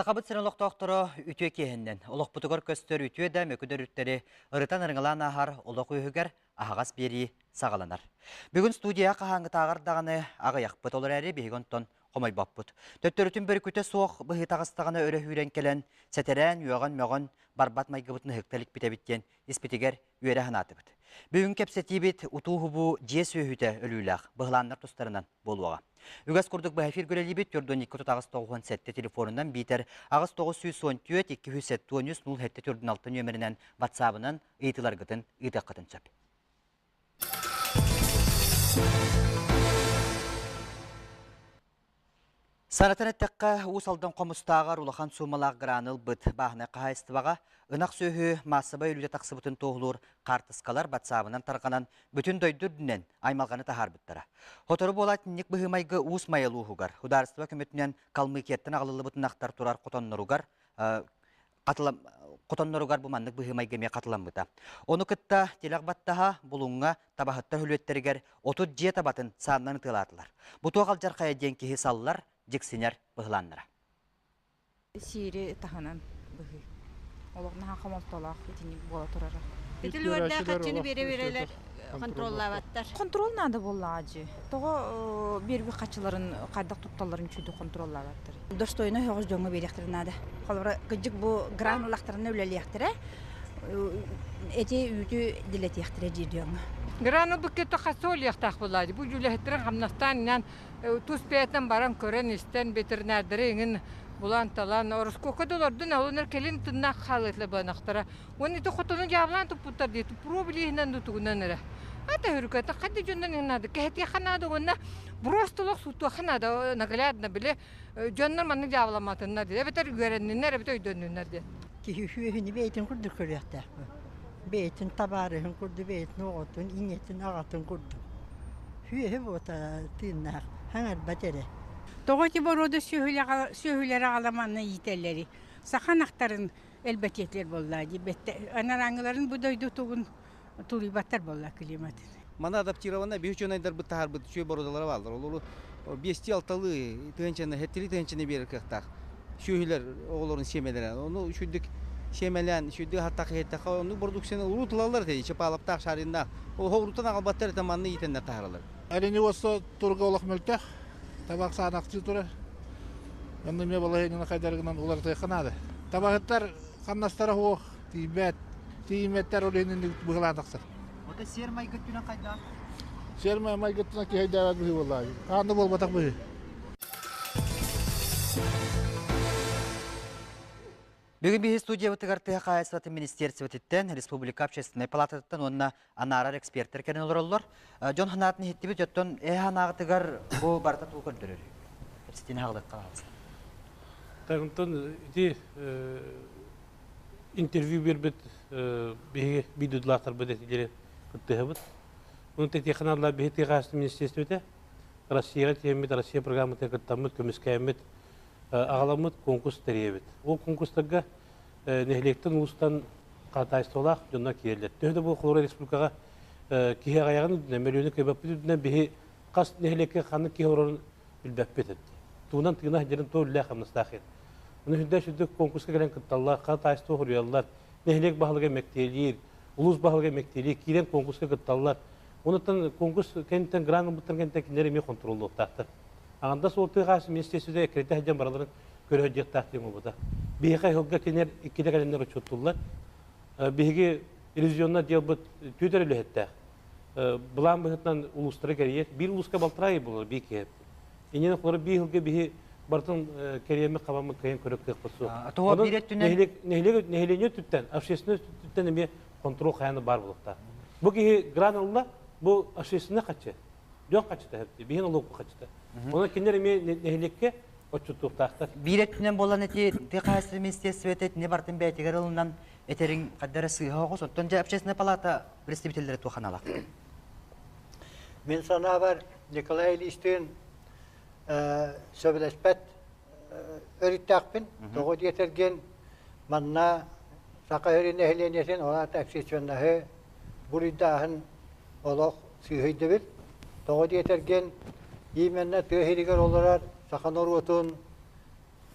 Сахабыт сирин олохтоохторо үтүө киэһэннэн, олохпутугар көстөр үтүө да мөкү да өрүттэри ырытан ырыҥалаан ааһар олох үөһүгэр аһаҕас биэрии саҕаланар. Бүгүн студияҕа хаһааҥҥытааҕар даҕаны аҕыйахпыт, ол эрээри биһиги онтон хомойбоппут. Төттөрүтүн бөрүкүтэ суох быһыы таҕыстаҕына өрө сүүрэн кэлэн, сэтэрээн, үөҕэн-мөҕөн барбат майгыбытын ыһыкта иликпит эбит диэн испитигэр үөрэ санаатыбыт. Бүгүн кэпсэтиибит утуу-субуу дьиэ сүөһүтэ өлүүлээх быһылааннар тустарынан буолуоҕа. Үгэс курдук быһа эфир үлэлиибит 42 98 97 телефонунан биитэр 8914 273 07 46 нүөмэринэн ватсабынан ыйытыыларгытын ыытыаххытын сөп. Санатан эттэххэ, Уус Алдан Хомустааҕар улахан суумалаах граны ылбыт бааһынай хаһаайыстыбаҕа ынах сүөһү маассабай өлүүтэ тахсыбытын туоһулуур хаартыскалар батсаабынан тарҕанан бүтүн дойду үрдүнэн аймалҕаны таһаарбыттара. Сотору буолаат инник быһыы-майгы Уус Майа улууһугар судаарыстыба көмөтүнэн Калмыкияттан аҕалыллыбыт ынахтар турар хотонноругар хотонноругар бу маннык быһыы-майгы эмиэ хатыламмыта. Ону кытта тилэх баттаһа Булуҥҥа табаһыттар хүлүөттэригэр 30 дьиэ табатын сааннан ытыалаатылар. Бу туох алдьархайа диэн киһи саллар, дьиксинэр быһылааннара. Сиири таһынан быһыы. Олох наһаа хомолтолоох итинник буола турара. Ити лүөрдээх харчыны биэрэ-биэрэлэр контроллаабаттар. Контроль надо буоллаҕа дии. Тоҕо биэрбит харчыларын хайдах тутталларын үчүгэй контроллаабаттар. Достойно өҕүс дьоҥҥо биэриэхтэрин наада. Холобура, кырдьык бу гранулахтарына үлэлиэхтэрэ, эти үүтү дэлэтиэхтэрэ диир дьоҥҥо. Грану букета хасолиахтаах буоллаа бу үлэһиттэрин хамнастаан инэн тус бэйэтин баран көрөн-истэн ветеринардары иҥин булан-талан ороскуокка да олордун олунар кэлин тыннаах хаалыатла быанахтара уонна ити хотону дьаабылаан туппуттар дии туппуруо билииһинэн дутугунан эрэ ата хүрүкэтэ хадда дьоннон наада кэһэтиэххэ наада уонна просто олох сууттуохха наада наглядно били дьоннор маннык дьаабыламматыннар диэн эбэтэр үөрэнниннэр эбэтэр өйдөннүннэр диэн. Киһи үһүөһүнү бэйэтин курдук көрүөхтээх бэйэтин табаарыһын курдук бэйэтин оҕотун ийэтин аҕатын курдук сүөһү буота тыыннаах хаҥарбат эрэ. Тоҕо ити боруода сүөһүлэри аҕаламанна иитэллэри саха ынахтарын элбэтиэтилэр буоллаа дии анарааҥҥыларын бу дойду тугун тулуйбаттар буолла климатын. Маны адаптированно биһи учуонайдарбыт таһаарбыт үчүгэй боруодалара бааллар. Олору биэстии алталыы тыһыынчаны, сэттилии тыһыынчаны биэрэр кыахтаах сүөһүлэр оҕолорун сиэмэлэрэ. Ону үчүгдүк сиэмэлээн, үчүгдүк аһаттахха иһиттэххэ, оннук продукцияны урут ылаллар этэ, Чапалаптаах, Шариннаах. Ол уруттан аҕалбаттар этэ, манна иитэннэр таһаараллар. Әрине осы турга олох мөлтөх, табақ саанахчы турар. Онно эмиэ балаһыанньаны хайдарыгынан уларытыахха наада. Табаһыттар хамнастара суох, тиийбэт. Тиийиммэттэр ол иһин быһылаан тахсар. Ота сиэр майгыттынан хайдаах? Сиэр майгыттынан киһи өйдөөбөт быһыы буоллаҕа. Хаанны буолбатах быһыы. Бүгүн биһи студиябытыгар тыа хаһаайыстыбатын министиэристибэтиттэн, республика общественнай палататыттан уонна анаарар экспертэр кэлэн олороллор. Дьон санаатын иһиттибит, оттон эһэ санааҕытыгар бу барыта тугу көрдөрөр? Кэпсэтиини хаалыахха хаалыста. Онтон ити интервью биэрбит биһиги биир этилери кыттыһабыт. Оны тетиханалла биһи тыа хаһаайыстыбатын министерствота Россияҕа тиэммит, Россия программатыгар кыттаммыт, көмүскээммит, аҕаламмыт конкурс тэрийэбит. Ол конкурстарга нэһилиэктэн, улуустан хаатаайыстыбалаах дьоннор киирэллэр. Төһө да бу холобура республикаҕа киһи аҕыйаҕын үрдүнэн, мөлүйүөнү кыайбаппыт үрдүнэн биһи хас нэһилиэккэ ханнык киһи олорорун билбэппит этэ. Тугунан тыына сылдьарын туох үлэлээх-хамнастаах иһин. Ону сүрдээх сүрдүк конкурска кэлэн кытталлар, хаатаайыстыба хоруйаллар, нэһилиэк баһылыга мэктиэлиир, улуус баһылыга мэктиэлиир, киирэн конкурска кытталлар. Онуттан конкурс кэнниттэн грант ылбыттарын кэнниттэн кинилэр эмиэ хонтуруоллуохтаахтар. Аҥардас ол тыа хаһаайыстыбатын министиэристибэтэ эккирэтэ сылдьан барыларын көрө сылдьыахтаах диэн буолбута. Биһиэхэ ыһылга кинилэр иккитэ кэлэннэр отчуоттууллар. Биһиги ревизионнай отделбыт түөрт эрэ үлэһиттээх. Былаан быһыытынан улуустары кэрийэр. Биир улууска балтараа ый буолар биир киһи. Иннинэ холобура биир ыһылга биһи барытын кэрийэммит хабаммыт кыайан көрөр кыахпыт суох. Тоҕо биир өттүнэн нэһилиэк нэһилиэнньэ өттүттэн, общественнай өттүттэн эмиэ контрол хайаан баар буолуохтаах. Бу киһи грант ылла, бу общественнай хаччы, дьон хаччыта хэпти, биһин олук хаччыта. Онон кинилэр эмиэ нэһилиэккэ отчуттуохтаахтар. Биир өттүнэн буолан эти тыа хаһаайыстыба министерствота итини барытын бэйэтигэр ылынан этэриҥ хаддара сыыһа оҕус. Оттон дьэ общественная палата представителлэрэ туох аналаах? Мин санаабар Николай Ильичтыын сөбүлэспэт өрүттээхпин. Тоҕо диэтэргин манна Саха сирин нэһилиэнньэтин ол аата общественноһы буруйдааһын олох сыыһыйдыбыт. Тоҕо диэтэргин именно тыа сиригэр олорор саха норуотун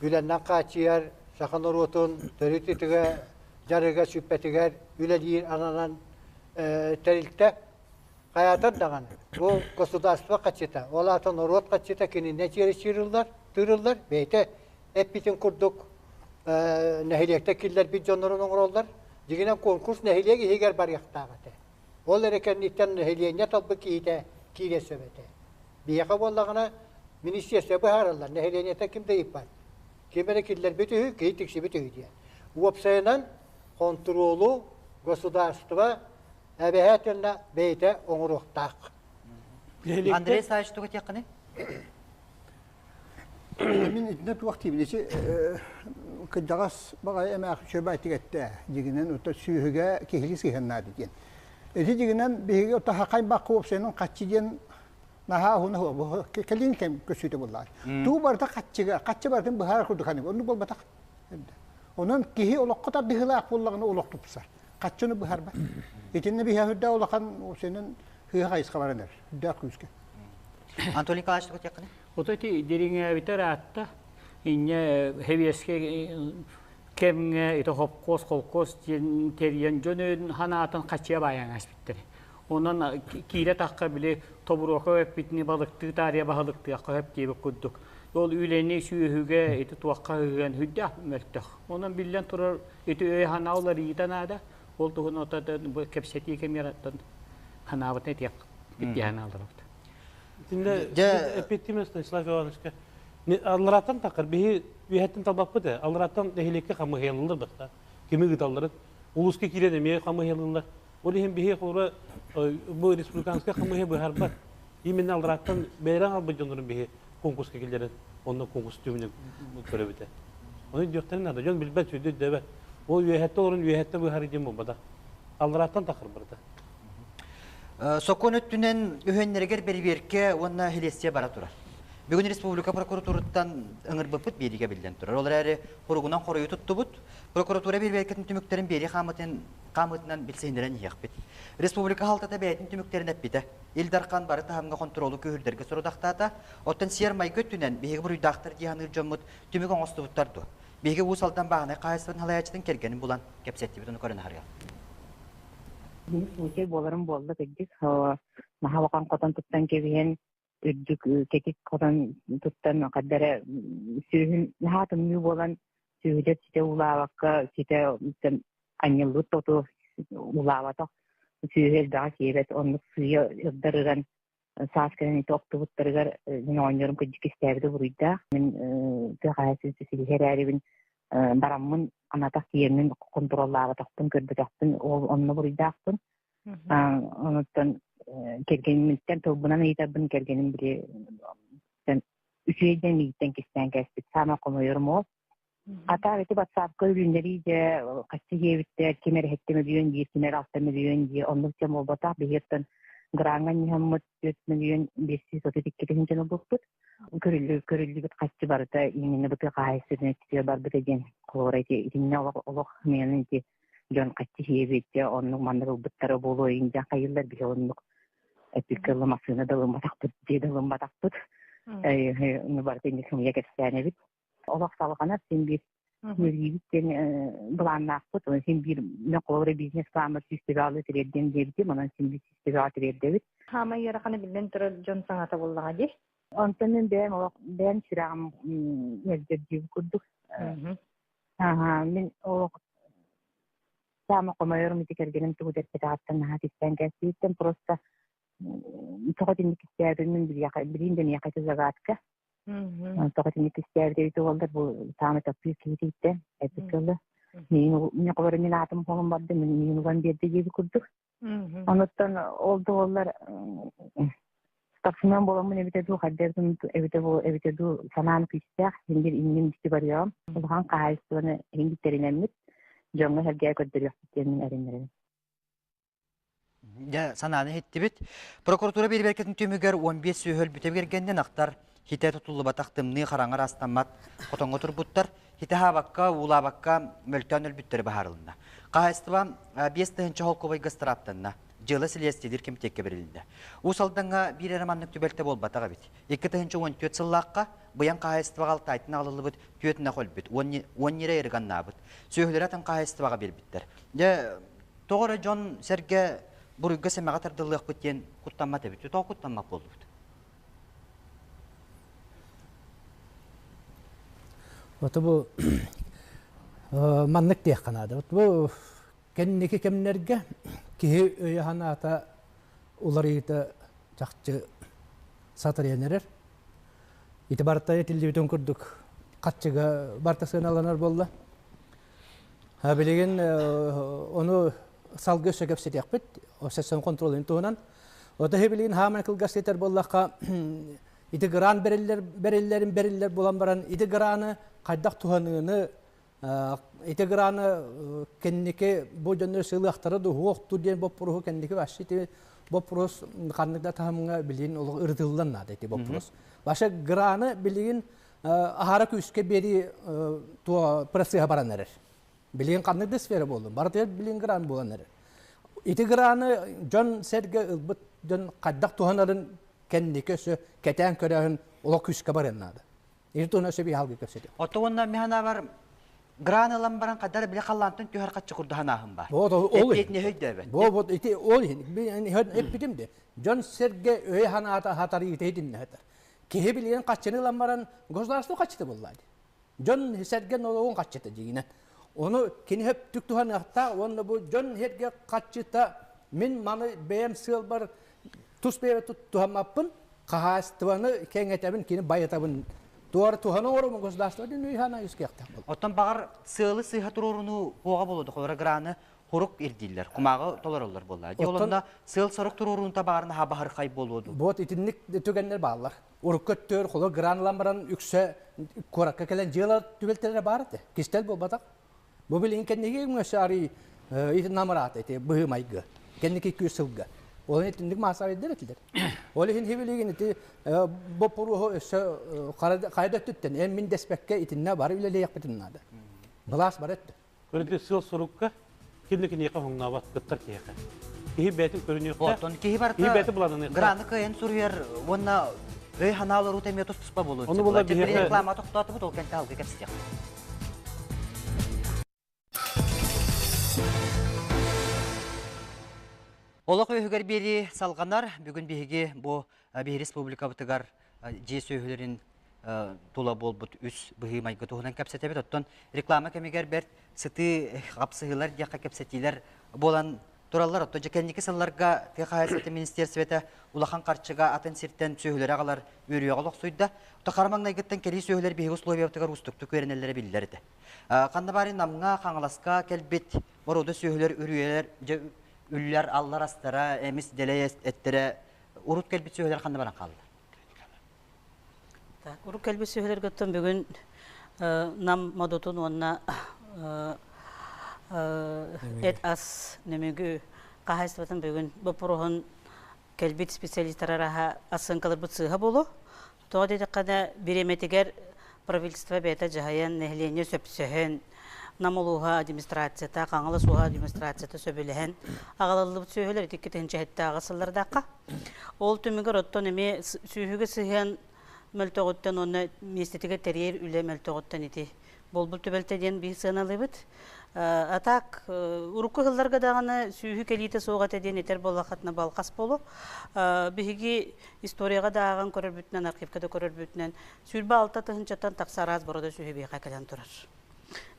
Үлэннэн хааччыйар саха норуотун төрүт ытыга дьарыга сүппэтигэр үлэлиир ананан тэрилтэ хайаатар даҕаны бу государство хаччыта, ол аата норуот хаччыта кининэн чиэри тыырыллар, бэйэтэ эппитин курдук нэһилиэктэр киллэрбит дьоннорун оҥороллор. Дьиҥинэн конкурс нэһилиэк иһигэр барыахтаах этэ. Ол эрэ кэнниттэн нэһилиэнньэ талбыт киһитэ киирэ сөп этэ. Биһиэхэ буоллаҕына министерство быһаараллар, нэһилиэнньэтэ ким да ыйыппат. Ким эрэ киллэрбит үһү, киһи тиксибит үһү диэн. Уопсайынан хонтуруолу государство эбэһээтинэ бэйэтэ оҥоруохтаах. Андрей Савич тугу этиэххиний? Мин итиннэ туох диибин, ити кырдьаҕас баҕайы эмээхсин үчүгэй баҕайытык эттэ, дьиҥинэн ото сүөһүгэ киһилии сыһыаннаата диэн. Ити дьиҥинэн биһиги ото хахайбакка уопсайынан хаччы диэн наһаа уһуна суох, кэлин кэм көссүүтэ буоллаҕа. Туу барыта хаччыга, хаччы барытын быһаарар курдук ханык, оннук буолбатах. Онон киһи олоххо тардыһыылаах буоллаҕына олох тупсар. Хаччыны быһарбат. Итиннэ биһиэхэ үрдээх улахан уопсайынан сыыһа хайысха баран эрэр, үрдээх күүскэ. Анатолий Николаевич тугу этиэххиний? Вот эти дириҥээбитэ ыраатта. Инньэ хэбиэскэ кэмҥэ ити хопкуос, холкуос диэн тэрийэн дьон өйүн санаатын хачыа баайан ааспыттар. Онон киирэ тахха били тобуруока эппитини балыктыы таарыйа баһылыктыахха сөп диэбит курдук. Ол үлэни сүөһүгэ ити туохха ыһыан сүрдээх мөлтөх. Онон биллэн турар ити өй санаа уларыйыыта наада. Ол туһун отон бу кэпсэтии кэмигэр санаабытын этиэх биттиһэн аларабыт. Итиннэ эппиэттиим Станислав Ивановичка аллараттан таххар биһи үөһэттэн талбаппыт ээ. Аллараттан нэһилиэккэ хамыһыйалылар баста. Кими ыыталларын. Улууска киирэн эмиэ хамыһыйалылар. Ол иһин биһи холобура бу республиканскай хамыһыйа быһаарбат. Именно аллараттан бэйэрэн албыт дьоннорун биһи конкурска киллэрэн онно конкурс түмүнэн көрөбүтэ. Ону өйдүөхтэрин наада. Дьон билбэт, сүрдү өйдөөбөт. Ол үөһэттэн олорон үөһэттэн быһаарыы диэн буолбатах. Аллараттан таххар барыта. Сокуон өттүнэн үһүөннэригэр бэрибиэркэ уонна силиэстийэ бара турар. Бүгүн республика прокуратураттан ыҥырбыппыт биэриигэ биллэн турар. Ол эрээри хоругунан хоруйу туттубут. Прокуратура бэрибиэркэтин түмүктэрин биэрии хаамыытынан билсиһиннэрэн иһиэхпит. Республика халтата бэйэтин түмүктэрин эппитэ. Ил Дархан бары таһымҥа хонтуруолу күүһүрдэргэ сорудахтаата. Оттон сиэр-майгы өттүнэн биһиги буруйдаахтар дии саныыр дьоммут түмүк оҥостубуттар дуо? Биһиги Уус Алдан бааһынай хаһаайыстыбатын салайааччытын кэргэнин булан кэпсэттибит, ону көрөн аһарыам. Бу случай буоларын буолла кырдьык. Наһаа улахан хотон туттан кэбиһэн, үрдүк кэтит хотон туттан ханна эрэ сүөһүн наһаа тымныы буолан сүөһүлэр ситэ уулаабакка, ситэ анньыллыбыт оту уулаабатах сүөһү элбэҕи сиэбэт, оннук сыыйа ырдар ыран саас кэлэн ити охтубуттарыгар мин оҕонньорум кырдьык истээбитэ буруйдаах. Мин тыа хаһаайыстыбатын силиһэ эрээрибин бараммын анатах тиийэммин хонтуруоллаабатахпын, көрбөтөхпүн, ол онно буруйдаахпын. Онуттан кэргэммиттэн тылбынан ыйытарбын кэргэним били үчүгэйдэн миигиттэн кистээн кээспит. Саамай хомойорум ол. Хата ити батсаапка үлүннэрии дьэ хаччы диэбиттэр, ким эрэ сэттэ мөлүйүөн диир, ким эрэ алта мөлүйүөн диир, оннук дьон буолбатах. Биһиэттэн граҥҥа анньыһаммыт 4 232 000 ылбыппыт. Көрүллүбүт хаччы барыта именно бытыы хаһаайыстыбатын өттүгэр барбыта диэн холобура ити итиннэ олох олох миэнэ ити дьон хаччы сиэбит дьэ оннук маннык ылбыттара буолуо иин дьэ хайыыллар биһи оннук эппиккэ ыла массыына да ылымматахпыт дьиэ да ылымматахпыт барыта инник сымыйа кэпсээн эбит олох салҕанар син биир үөрүүбүт диэн былааннаахпыт. Син биир мен холобура бизнес пламмар сүүс тириэрдиэм диэбитим, онон син биир сүүс тириэрдэбит. Хаамай ыарахана биллэн турар дьон саҥата буоллаҕа дии. Онтон мин бэйэм олох бэйэм сүрэҕим ыалдьар курдук. Аха, мин олох саама хомойорум ити кэргэним тугу да эппэтэҕиттэн наһаа кистээн кээспититтэн просто тоҕо итинник кистээбитин мин билиим да миэхэ ити загадка. Тоҕо итинник кистээбит эбит буоллар бу саамай таптыыр киһититтэн эппит кылы. Миигин холобура мин аатым холум барда миигин уган биэрдэ диэбит курдук. Онуттан ол да буоллар спортсмен буоламмын эбитэ дуу, хайда эбитэ дуу, эбитэ дуу санаам күүстээх, син биир инним дьикти барыаҕым. Улахан хаһаайыстыбаны иһин тэринэммит, дьоҥҥо-сэргэҕэ көрдөрүөхпүт диэн мин эрэннэрэбин. Дьэ, санааны иһиттибит. Прокуратура бэрэбиэркэтин түмүгэр 15 сүөһү өлбүтэ бигэргэннин ахтар хитэ тутуллубатах тымныы хараҥа ыраастаммат хотоҥҥо турбуттар. Хитэ аһаабакка, уулаабакка мөлтөөн өлбүттэрэ быһаарылынна. Хаһаайыстыба 5000 холкуобайга ыстырааптанна. Дьыала силиэстийэлиир кэмитиэккэ бэрилиннэ. Уус Алдаҥҥа биир эрэ маннык түбэлтэ буолбатах эбит. 2014 сыллаахха Быйаҥ хаһаайыстыбаҕа Алтайтан аҕалыллыбыт түөрт ынах өлбүт, уон ньирэй ырыганнаабыт. Сүөһүлэри атын хаһаайыстыбаҕа биэрбиттэр. Дьэ, тоҕо эрэ дьон-сэргэ буруйга-сэмэҕэ тардыллыахпыт диэн куттаммат эбит. Тоҕо куттаммат буоллубут? Вот бу маннык диэххэ наада. Вот бу кэнники кэмнэргэ киһи өйө-санаата уларыйыыта чахчы сатарыйан эрэр. Ити барыта этиллибитин курдук хаччыга барыта сыаналанар буолла. Билигин ону салгыы өссө кэпсэтиэхпит, сессион контролун туһунан. Ото билигин хааман кылгас этэр буоллахха, ити гран бериллер бериллерин бериллер булан баран ити граны хайдах туһаныыны ити граны кэнники бу дьоннор сыылыахтара дуһуохту диэн боппуруһу кэнники вообще ити боппурус ханнык да таһымҥа билигин олох ырытыллан наада ити боппурус. Вообще граны билигин аһара күүскэ биэрии туо процесса баран эрэр. Билигин ханнык да сфера буоллун, барытыгар билигин гран буолан эрэр. Ити граны дьон сэргэ ылбыт дьон хайдах туһанарын кэнники өссө кэтээн көрөөһүн олох күүскэ барыан наада. Ити туһунан өссө биһалгы кэпсэтиэх. Отто уонна механабар гран ылан баран хайдар бile халлаантан түһэр хаччы курдаһан бар. Вот ол Эппиэтине өйдөөбөт. Бо вот ити ол иһин эппитим де. Дьон сэргэ өй ханаата хатарыыта итиннэһэтэр. Киһи билигин хаччыны ылан баран государство хаччыта буллаа Дьон сэргэ нолугун хаччыта дьигинэн. Ону кини хөптүк туһаныахтаах уонна бу дьон сэргэ хаччыта мин маны бэйэм сыалбар тус бэйэбэ туһаммаппын, хаһаайыстыбаны кэҥэтэбин, кини байытабын. Туора туһаны оҥоробун государство дин үйхана үскиэхтээх буолар. Оттон баҕар сыалы сыыһа туруорунуу хуоҕа буолуо холоро граны хурук ирдииллэр, кумааҕы толороллор буолла. Дьэ олонно сыал-сорук туруорунта баҕар наһаа баһырхай буолуо дуу. Вот итинник түгэннэр бааллар. Урукку өттүгэр холо гран ылан баран үксэ куоракка кэлэн дьыала түбэлтэлэрэ баар этэ. Кистэл буолбатах. Бу билигин кэнники өссө арый ити намыраата ити быһыы-майгы. Кэнники 200 сылга. Ол итинник маасарайдар этилэр. Ол иһин билигин ити боппуруоһу өссө хайа да өттүттэн эн мин дэспэккэ итиннэ бары үлэлиэхпитин наада. Былаас бар өттө. Көрүдү сыл сурукка ким киниэхэ хоҥнообот кыттар киһиэхэ. Киһи бэйэтин көрүнүөхтэ. Оттон киһи барыта киһи бэйэтэ былааныныахта. Граны кыайан суруйар уонна өй ханаалар эмиэ тус-туспа буолуон Ону була биһиэхэ реклама тохтоотубут ол кэнтэ алгы кэпсиэх. Олох үөһүгэр биэрии салҕанар. Бүгүн биһиги бу биһи республикабытыгар дьиэ сүөһүлэрин тула буолбут үс быһыы-майгы туһунан кэпсэтэбит. Оттон реклама кэмигэр бэрт сытыы хапсыһыылар диэххэ кэпсэтиилэр буолан тураллар. Оттон дьэ кэнники сылларга тыа хаһаайыстыбатын министиэрсибэтэ улахан харчыга атын сиртэн сүөһүлэри аҕалар үөрүйэҕэ олохсуйда. Оттон хара маҥнайгыттан кэлии сүөһүлэр биһиги условиябытыгар уустуктук үөрэнэллэрэ биллэр этэ. Ханна баарын Намҥа, Хаҥаласка кэлбит боруода сүөһүлэр үрүйэлэр дьэ үллэр аллар астара, эмис дэлэй эттэрэ урут кэлбит сүөһүлэр ханна баран хааллылар? Так, урут кэлбит сүөһүлэргэ оттон бүгүн Нам модутун уонна эт ас нөмүгү хаһаайыстыбатын бүгүн боппуруоһун кэлбит специалистар араһа ассыҥкаларбыт сыыһа буолуо. Тоҕо диэтэххинэ, бириэмэтигэр правительство бэйэтэ дьаһайан, нэһилиэнньэ сөпсөһөн, Нам улууһа администрацията, Хаҥалас улууһа администрацията сөбүлэһэн аҕалыллыбыт сүөһүлэр ити 2007 сыллардаахха. Ол түмүгэр оттон эмиэ сүөһүгэ сыһыан мөлтөҕүттэн уонна миэстэтигэр тэрийэр үлэ мөлтөҕүттэн ити буолбут түбэлтэ диэн биир сыаналыыбыт. А так урукку сылларга даҕаны сүүһү кэлиитэ суох этэ диэн этэр буоллаххытына балхас буолуо. Биһиги историяҕа да ааҕан көрөрбүтүнэн, архивка да көрөрбүтүнэн 26 тыһыынчаттан тахса араас борода сүөһү биһиэхэ кэлэн турар.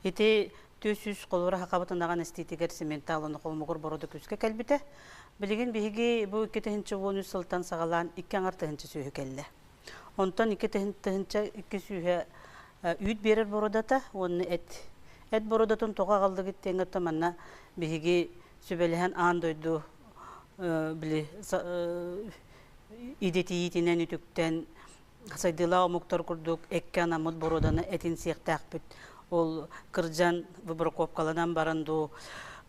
Ити 400 холура хакабыт ынаҕын эстиитигэр цементал уонна холмогор борода күүскэ кэлбитэ. Билигин биһиги бу 2013 сылтан саҕалаан икки аҥар тыһыынча сүөһү кэллэ. Онтон икки тыһыынча икки сүүһэ үүт биэрэр бородата уонна эт. Эт бородатын тоҕо аҕаллыгыт диэҥҥэ оттон манна биһиги сүбэлэһэн аан дойду били идэтийиитинэн үтүктэн сайдыылаах омуктар курдук эккэ анаммыт боруоданы этин сиэхтээхпит. Ол кырдьан выбраковкаланан баран дуу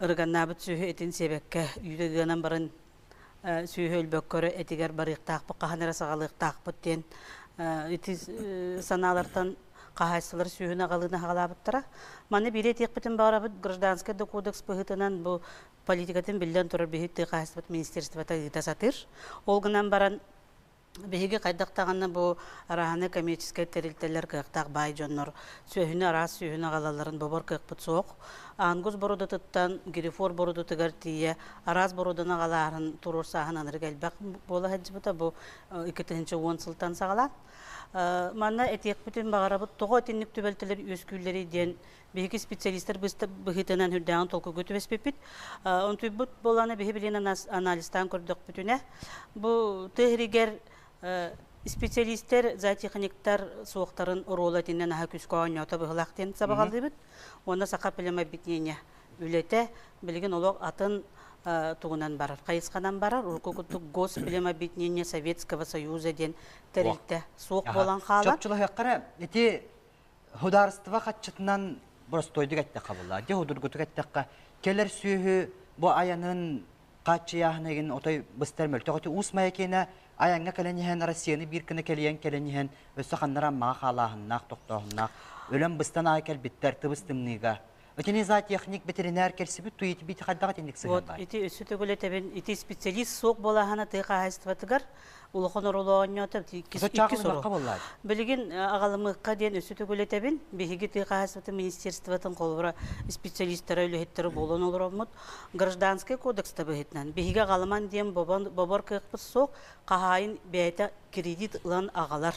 ырыганнаабыт сүөһү этин сиэбэккэ үүтэ ыанан баран сүөһү өлбөккө этигэр барыахтаахпыт, хаһан эрэ саҕалыахтаахпыт диэн ити санаалартан Хаһаайыстыбалар сүүһүн аҕалыыны аҕалаабыттара. Маны биири этиэхпитин баҕарабыт, гражданскай да кодекс быһыытынан бу политикатын биллэн турар биһи тыа хаһаайыстыбат министерствота ыыта сатыыр. Ол гынан баран биһиги хайдах даҕаны бу арааһынай коммерческай тэрилтэлэр кыахтаах баай дьоннор сүөһүнү араас сүөһүнү аҕалалларын бобор кыахпыт суох. Ангус бородатыттан Герефор бородатыгар тиийэ араас бороданы аҕалааһын туруорсааһын анырык элбэх буола сылдьыбыта бу 2010 сылтан саҕалаан. Манна этиэхпитин баҕарабыт, тоҕо итинник түбэлтэлэр үөскүүллэрий диэн биһиги специалистар быһыытынан үрдээҕин толкуйга түбэспиппит. Онтуйбут буолана биһи билин анализтаан көрдөхпүтүнэ, бу тыа иһигэр специалистер, зоотехниктар суохтарын оруола итиннэн аһа күүскэ оонньоото быһылаах диэн сабаҕалыыбыт. Уонна саха племобъединение үлэтэ билигин олох атын тугунан барар, хайысханан барар. Урукку курдук Госплемобъединение Советского Союза диэн тэрилтэ суох буолан хаалар. Чопчулаһыаххара ити Судаарыстыба хаччытынан боростуойдук эттэххэ буолла. Дьэ судургутук эттэххэ, кэлэр сүөһү бу айанын хааччыйааһына игин отой быстар мөлтөх. Ити Уус Майа киэнэ айаҥҥа кэлэн иһэн Россияны биир гына кэлийэн кэлэн иһэн өссө ханнара Аммаҕа хаалааһыннаах, тохтооһуннаах өлөн быстан аай кэлбиттэр тыбыс тымныыга. Итини зоотехник ветеринар кэлсибит туйити бити хайдах итинник сыһыан Вот ити өссө төгүл этэбин, ити специалист суох буолааһына тыа хаһаайыстыбатыгар улахан оруолу оонньоото иккис оруол. Билигин аҕалымыыкка диэн өссө төгүл этэбин, биһиги тыа хаһаайыстыбатын министерствотын холобура специалистара, үлэһиттэрэ буолан олороммут гражданскай кодекста быһыытынан биһиги аҕалыман диэн бобор кыахпыт суох, хаһаайын бэйэтэ кредит ылан аҕалар.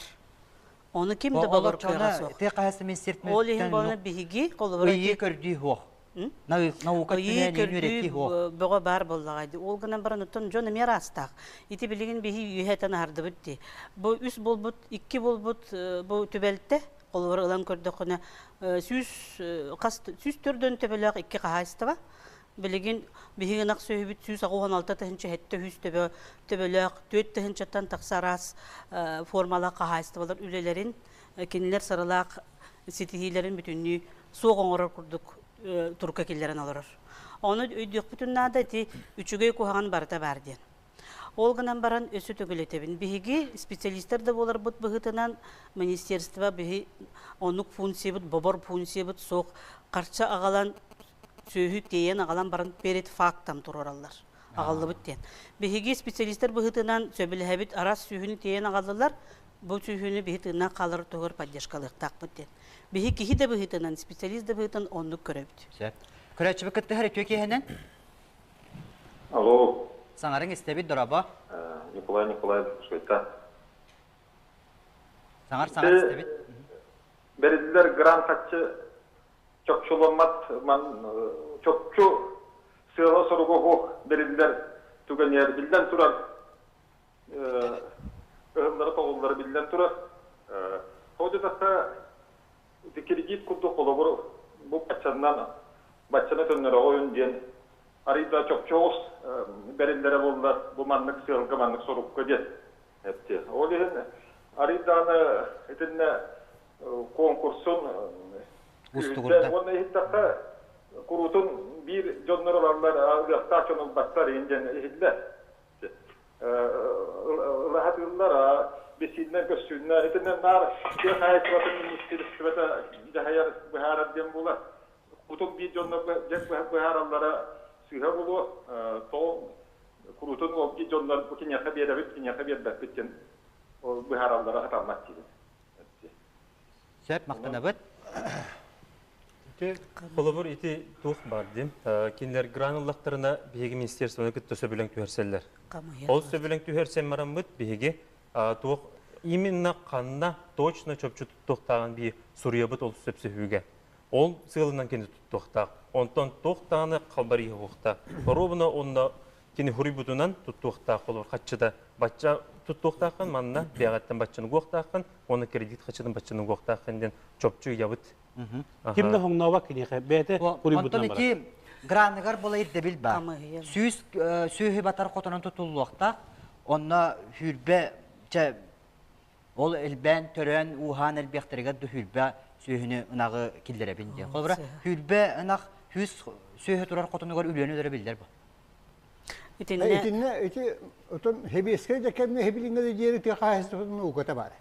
Ону ким да бобор кыаҕа суох. Тыа хаһаайыстыба министерствотын Ол иһин буолан биһиги холобура ыйыы көрдүү суох. Наука Ыйыы көрдүү бөҕө баар буоллаҕа дии. Ол гынан баран оттон дьон эмиэ араастаах. Ити билигин биһи үөһэтэн аһардыбыт дии. Бу үс буолбут, икки буолбут бу түбэлтэ холобура ылан көрдөххүнэ сүүс хас 104 төбөлөөх икки хаһаайыстыба. Билигин биһиги ынах сүөһүбүт 186 тыһыынча 700 төбө төбөлөөх 4 тыһыынчаттан тахса араас формалаах хаһаайыстыбалар үлэлэрин кинилэр сыралаах ситиһиилэрин бүтүннүү суох оҥорор курдук турукка киллэрэн олорор. Ону өйдүөхпүтүн наада ити үчүгэй куһаҕан барыта баар диэн. Ол гынан баран өссө төгүл этэбин. Биһиги специалистар да буоларбыт быһыытынан министерство биһи оннук функциябыт, бобор функциябыт суох харчы аҕалан сүөһү тиэйэн аҕалан баран перед фактом туруораллар. Аҕаллыбыт диэн. Биһиги специалистар быһыытынан сөбүлэһэбит араас сүөһүнү тиэйэн аҕаллылар, бу сүөһүнү биһи тыыннаах хаалар туһугар поддержкалыахтаахпыт диэн. Биһи киһи да быһыытынан, специалист да быһыытынан оннук көрөбүт. Сөп. Көрөөччүбүт кыттыһар үтүө киэһэнэн. Алло. Саҥарыҥ истэбит, дорообо. Николай Николаевич Швейцар. Саҥар саҥар истэбит. Бэриллэр грант хаччы чопчуламмат ман чопчу сыала-соруга суох бэриллэр түгэнигэр биллэн турар ыһыллара-тоҕуллара биллэн турар. Тоҕо диэтэххэ, ити кредит курдук холобур бу баччанан баччаны төннөрөҕүн диэн арыйда да чопчу оҕус бэриллэрэ буоллар бу маннык сыалга маннык сорукка диэн эпти. Ол иһин арый даҕаны итиннэ конкурсун Устугурда. Уонна иһиттэххэ куруутун биир дьоннор ылаллар, ылыахтаах дьон ылбаттар иһин диэн иһиллэр. Ылаһатыыллар, бисииннэн көссүүннэр итиннэн наар тыа хаһаайыстыбатын министиэристибэтэ дьаһайар быһаарар диэн буолар. Кутун биир дьоннор быһаараллара сыыһа буолуо. Тоҕо куруутун ол биир дьоннор бу киниэхэ биэрэбит, киниэхэ биэрбэппит диэн ол быһаараллара сатаммат диибин. Сөп, махтанабыт. Холобур, ити туох баар диим. Кинилэр грант ыллахтарына биһиги министерствоны кытта сөбүлэҥ түһэрсэллэр. Ол сөбүлэҥ түһэрсэн бараммыт биһиги туох именно ханна точно чопчу туттуохтааҕын бии суруйабыт ол сөпсөһүүгэ. Ол сыалынан кини туттуохтаах. Онтон туох даҕаны халбарыйыахтаах. Оруобуна онно кини хуруйбутунан туттуохтаах холобур хаччыта бачча туттуохтааххын манна бэйэҕиттэн баччаны угуохтааххын уонна кредит хаччытын баччаны угуохтааххын диэн чопчу ыйабыт. Ким да хоҥнообот киниэхэ бэйэтэ Онтон ити граныгар була ирдэбил баар. Сүүс сүөһү батар хотонон тутуллуохтаах. Онно сүүрбэ чэ ол элбээн төрөөн ууһаан элбиэхтэригэр да сүүрбэ сүөһүнү ынаҕы киллэрэбин диэн. Холобура сүүрбэ ынах сүүс сүөһү турар хотонугар үлүөнү өлөрө биллэр бу. Итиннэ ити отон хэбиэскэй да кэмҥэ хэбилиҥҥэ да диэри тыа хаһаайыстыбатын науката баар.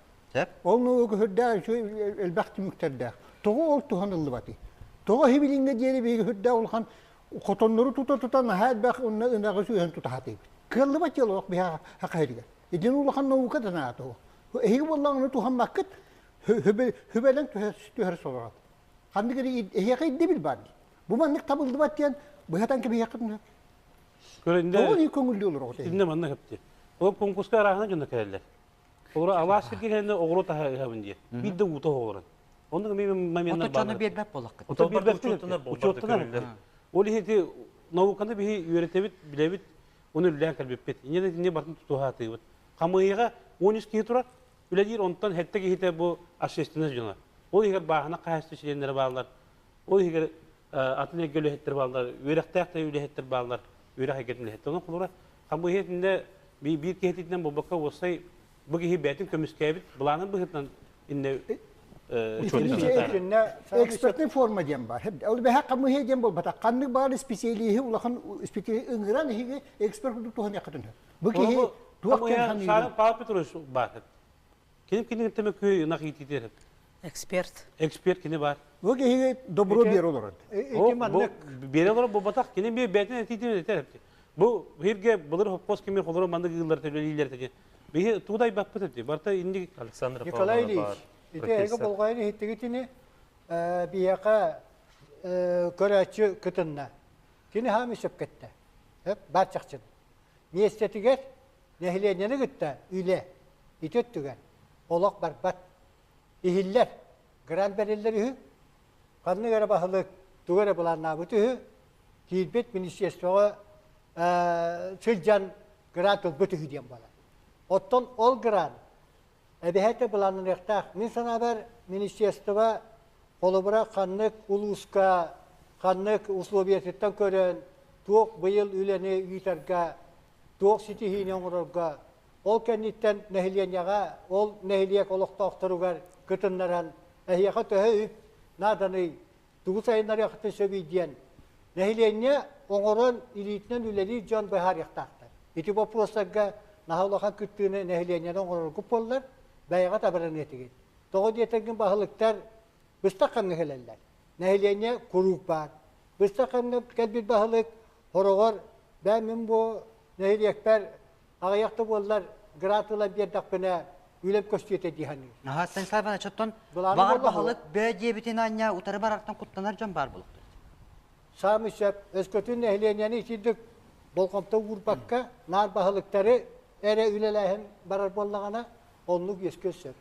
Ол наука хүрдээх элбэх түмүктэрдээх. Тоҕо ол туһаныллыбатый? Тоҕо хибилиҥҥэ диэри биһиги хүрдээх улахан хотоннору тута-тута наһаа элбэх уонна ынаҕы сүөһүн тутаһатыыбыт. Кыаллыбат дьыала олох биһиэхэ хахайырыгар. Итини улахан наука да наада ол. Эһиги буоллаҕына туһаммаккыт, хүбэлэн түһэр солорот. Ханнык эрэ эһиэхэ ирдэбил баар дии. Бу маннык табыллыбат диэн быһатан кэбиһиэххит сөп. Тоҕо көҥүллүү олороҕут? Итиннэ манна көптү. Ол конкурска арааһына дьоно кэлэллэр. Олору алаас сиргэ кэлэннэ оҕуруот аһа ыһабын диye. Биир да уута оҕолорун. Онно мен моментнар бар. Оту биэрбэт буоллаххыт. Ото биэрбэт учуоттанар. Ол иһити науканы биһи үөрэтэбит, билэбит, оны үллээн кэлбиппит. Инне да итинне бартын тутуһаатыыбыт. Хамыыйаҕа 13 киһи турар, үлэлиир, онтон хэттэ киһитэ бу общественность дьоно. Ол иһигэр бааһына хаһаайыстыба чилиэннэрэ бааллар. Ол иһигэр атын эйгэ үлэһиттэр бааллар, үөрэхтээх да үлэһиттэр бааллар, үөрэх эйгэтин үлэһиттэр. Онон холобура хамыыһыйа итиннэ биир киһитинэн буолбакка уопсай бу киһи бэйэтин көмүскээбит былаанын быһыытынан иннэ Экспертный форма диэн бар. Ол бэһэ хамыыһыйа диэн буолбатах. Ханнык баар специалиһи улахан специалиһи ыҥыран иһиги эксперт курдук туһаныаххытын сөп. Бу киһи туох диэн саныыр? Павел Петрович баар. Кини кини темекү ынах иитиитер. Эксперт. Эксперт кини бар. Бу киһиги добро биэр олорор. Ити маннык биэрэ олорор буолбатах. Кини би бэйтин этиитин этер. Бу бирге былыр хоппос кими холоро маннык ыыллар төлөлиилер теге. Биһи туудай баппыт эти. Барта инди Александр Николай Ильич, ити эһиги болҕойон иһиттигитини биһиэхэ көрөөччү кытынна. Кини хаамы сөпкөттө. Бар чахчын. Миэстэтигэр нэһилиэнньэни кытта үлэ ити өттүгэр олох барбат. Иһиллэр, грант бэриллэр үһү, ханнык эрэ баһылык тугу эрэ былааннаабыт үһү, киирбит министерствоҕа сылдьан грант ылбыт үһү диэн буолар. Оттон ол грант эбэһээт былааннаныахтаах. Мин санаабар, министерство холобура ханнык улууска, ханнык условиятыттан көрөн, туох быйыл үлэни ыытарга, туох ситиһиини оҥорорго, ол кэнниттэн нэһилиэнньэҕэ, ол нэһилиэк олохтоохторугар кытыннаран, эһиэхэ төһө үп нааданый, тугу сайыннарыаххытын сөбүй диэн нэһилиэнньэ оҥорон илиитинэн үлэлиир дьон быһаарыахтаахтар. Ити боппуруостарга наһаа улахан кыттыыны нэһилиэнньэни оҥороргут буоллар, бэйэҕит абыраныа этигит. Тоҕо диэтэргин баһылыктар быстах хамҥа кэлэллэр. Нэһилиэнньэ куруук баар. Быстах хамҥа кэлбит баһылык хороҕор бээ мин бу нэһилиэкпэр аҕыйах да буоллар грант ылан биэрдэхпинэ үлэм көстүөтэ дии саныыр. Аха, Станислав Иванович, оттон баҕар баһылык бөө диэбитин аанньа утары барартан куттанар дьон баар буолуохтар. Саамай сөп. Өскөтүн нэһилиэнньэни итирдик болҕомто уурбакка, наар баһылыктары эрэ үлэлээһин барар буоллаҕына, оннук үөскүөн сөп.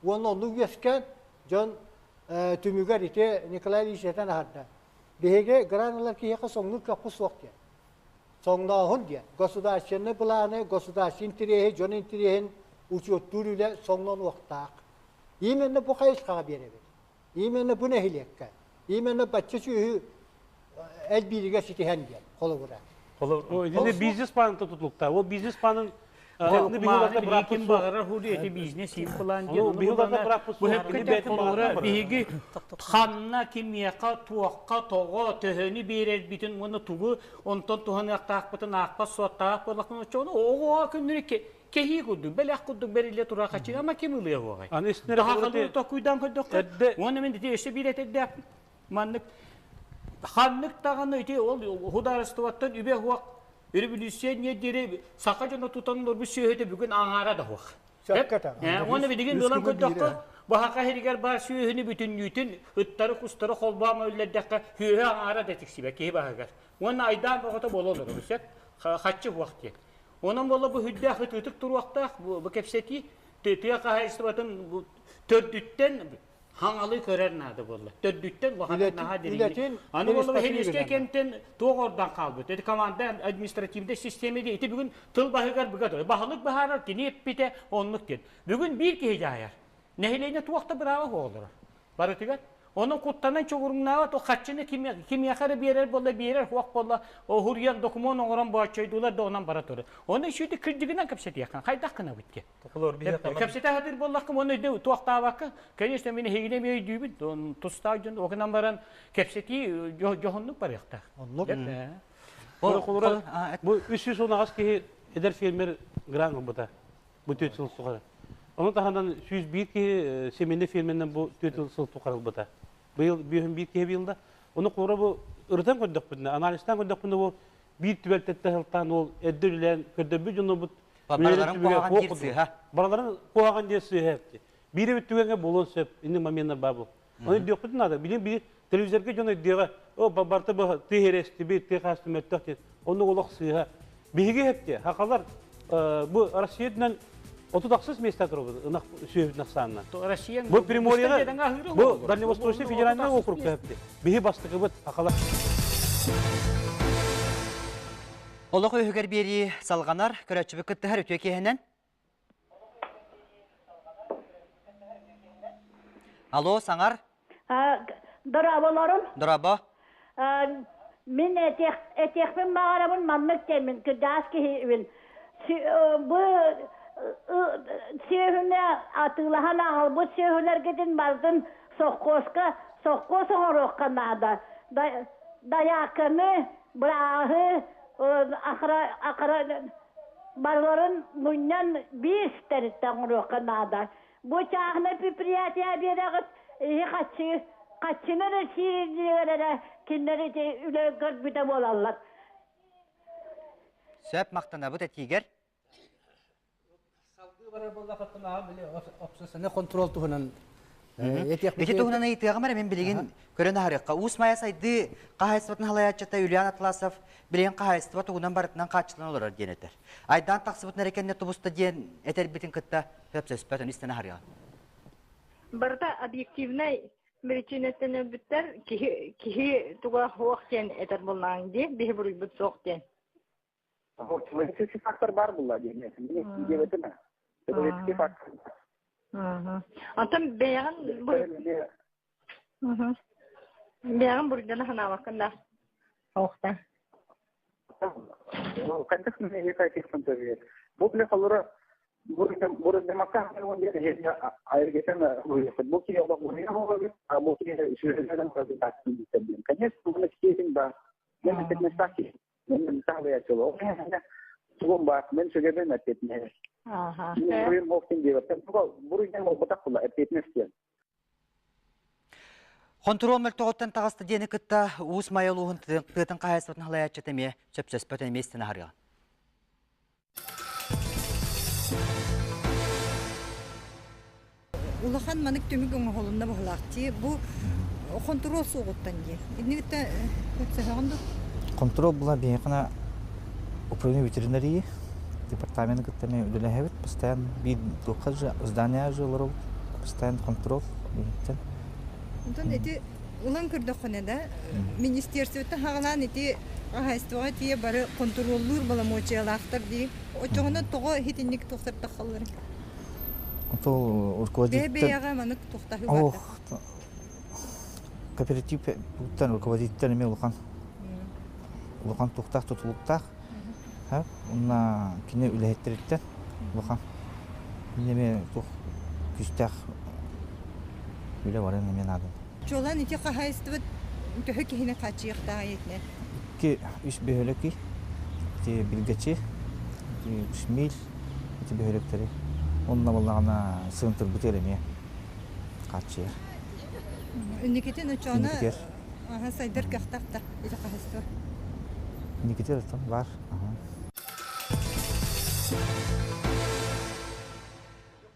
Уонна оннук үөскээн дьон түмүгэр ити Николай Ильич этэн аһарда. Биһиги грант ылар киһиэхэ соҥнуур көххү суох диэн. Соҥнооһун диэн государственнай былааны, государственный интэриэһи, дьон интэриэһин учуоттуур үлэ соҥнонуохтаах. Именно бу хайысхаҕа биэрэбит. Именно бу нэһилиэккэ. Именно бачча сүөһү элбииригэр ситиһэн диэн холобура. Итиннэ бизнес-план тутулуктаах. Ол бизнес-планын Ким баҕарар худу эти бизнес план диэн биһиги ханна кимиэхэ туохха тоҕо төһөнү биэрэрбитин уонна тугу онтон туһаныахтаахпытын аахпат суоттаах буоллахпын оччоҕуна оҕо күннүрү кэһии курдук бэлэх курдук бэриллэ турар хаччыга ама ким ылыа уоҕай Дахахалыы токуйдаан көрдөххө уонна мин ити өссө биир этэрдээхпин маннык ханнык даҕаны ити ол судаарыстыбаттан үбэ уох Өрөбүлүүссүйэ диэри саха дьоно тутан олорбут сүөһүтэ бүгүн аҥаара да суох. Уонна билигин ылан көрдөххө, баһака иһигэр баар сүөһүнү бүтүннүүтүн ыттары, кустары холбоон өллөрдөххө, сүөһү аҥаара да тиксибэт киһи баһыгар. Уонна айдаан бөҕөтө буола олорор, сөп? Хаччы суох диэн. Онон буола бу сүрдээх ытыытык туруохтаах бу кэпсэтии тыа хаһаайыстыбатын төрдүттэн хаҥалы көрөр наада буолла. Төрдүттэн улахан наһаа дириҥник. Аны буолла Хелискэ кэмтэн туох ордон хаалбыт. Эти команда административный системе ити бүгүн тыл баһыгар быга турар. Баһылык баһаарар кини эппитэ оннук диэн. Бүгүн биир киһи дьаһайар. Нэһилиэнньэ туох да бырааба суох олорор. Барытыгар Онон куттанан чугуруҥнаабат, хаччыны кимиэхэ эрэ биэрэр буолла, биэрэр хуох буолла, уһуруйан докумуон оҥорон бооччойдуулар да онон бара турар. Оны үчүгэй кырдьыгынан кэпсэтиэххин, хайдах гынабыт диэн. Кэпсэтэ сатыыр буоллаххын, уонна өйдө туохтаабакка, конечно, мин эһигини эмиэ өйдүүбүн, тустаах дьон окунан баран кэпсэтии дьоһуннук барыахтаах. Оннук. Бу 318 киһи эдэр фермер грант ылбыта. Бу 4 сыл тухары. Оны таһынан 101 киһи семейный фирменен бу 4 сыл тухарылбыта. Быйыл бүйүн биир киһи быйылда. Оны кура бу ырытан көрдөхпүтүнэ, анализтан көрдөхпүтүнэ бу биир түбэлтэттэ сылтаан ол эрдэ үлэлээн көрдөрбүт дьоннорбут Бараларын куһаҕан диир сыыһа. Бараларын куһаҕан диир сыыһа эпти. Биир эбит түгэҥҥэ буолуон сөп. Инник моменттар баар бу. Оны өйдүөхпүтүн наада. Билин биир телевизорга дьон өйдүөҕэ, о барта бу тыы эрэстибит, тыы хаасты мөлтөх диэн. Оннук олох сыыһа. Биһиги эпти, хахалар бу Россиятынан 36 места турабыт ынах сүөһүтүн ахсаанынан. Россия Бу Приморьега, бу Дальневосточный федеральный округка эпти. Биһи бастыкыбыт хахалар. Олох өһүгэр биэрии салҕанар, көрөөччүбүт кыттыһар үтүө киэһэнэн. Алло, саҥар. Дорооболорун. Дорообо. Мин этиэхпин баҕарабын маннык диэммин кырдьаҕас киһибин. Бу сүөһүнү атыылаһан аҕалбыт сүөһүлэргитин барытын соххуоска соххуос оҥоруохха наада. Дайааканы, бырааһы, акара барыларын мунньан биир тэрилтэ оҥоруохха наада. Бу чааһынай предприятие биэрэҕит иһи хаччы хаччыны эрэ сиирдиилэр эрэ кинилэр ити үлэ көрбүтэ буолаллар. Сөп махтанабыт этиигэр. Салгыы барар буоллаххытына били общественный контрол туһунан Ити туһунан ыйытыаҕым эрэ мин билигин көрөн аһарыахха. Уус Майа сайдыы хаһаайыстыбатын халайааччыта Юлиан Атласов билигин хаһаайыстыба тугунан барытынан хааччыллан олорор диэн этэр. Айдаан тахсыбытын эрэ кэннэ тубуста диэн этэрбитин кытта сөпсөспөт, истэн аһарыаҕа. Барыта объективнай причинаттан өлбүттэр киһи киһи туга суох диэн этэр буоллаҕыҥ дии биһи буруйбут суох диэн. Человеческий фактор бар була диэн диэбэтим ээ. Человеческий фактор. Онтон бэйэҕин бэйэҕин буруйдана санаабаккын да оохта. Хайдах Бу бile холура буруйдамакка бу киһи олох буруйа бу киһи Конечно, да. Мен тугум баар, мен сүгэбин эппиэтинэһэр. Буруйум октин диэбэттэн, буруйдан буолбатах була эппиэтинэс диэн. Хонтуруол мөлтөҕүттэн таҕыста диэни кытта Уус Майа улууһун тыатын хаһаайыстыбатын халайааччыта эмиэ сөпсөспөт эмиэ истэн аһарыаҕа. Улахан манык түмүк оҥоһулунна быһылаах дии. Бу хонтуруол суоҕуттан дии. Иннигиттэн сөһөҕүн дуу? Контрол була биһиэхэ управление ветеринарии департаменты кытта эмиэ үлэлэһэбит. Постоянно биир туохха же здание же олоробут. Постоянно контрол биһиттэн. Онтон ити ылан көрдөххүнэ да, министерствоттан хаҕалаан ити хаһаайыстыбаҕа тиийэ бары контроллуур боломуочуйалаахтар дии. Оччоҕуна тоҕо итинник тохтортоххоллор? Ол руководитель... Бэйэ-бэйэҕэ маннык тохтоһуу барда. Кооператив буттан руководитель эмиэ улахан улахан тухтаах тутулуктаах. Уонна кини үлэһиттэриттэн улахан эмиэ туох күүстээх үлэ баран эмиэ наада. Чуолаан ити хаһаайыстыбыт төһө киһини хааччыйыахтааҕый итинэн? Икки үс бөһүөлэки, ити Билгэчи, ити Үс ити бөһүөлэктэри онно буоллаҕына сыантырбытыгар эмиэ хааччыйар. Инникитин оччоҕуна сайдар кыахтаах да ити хаһаайыстыба? Инникитин оттон баар.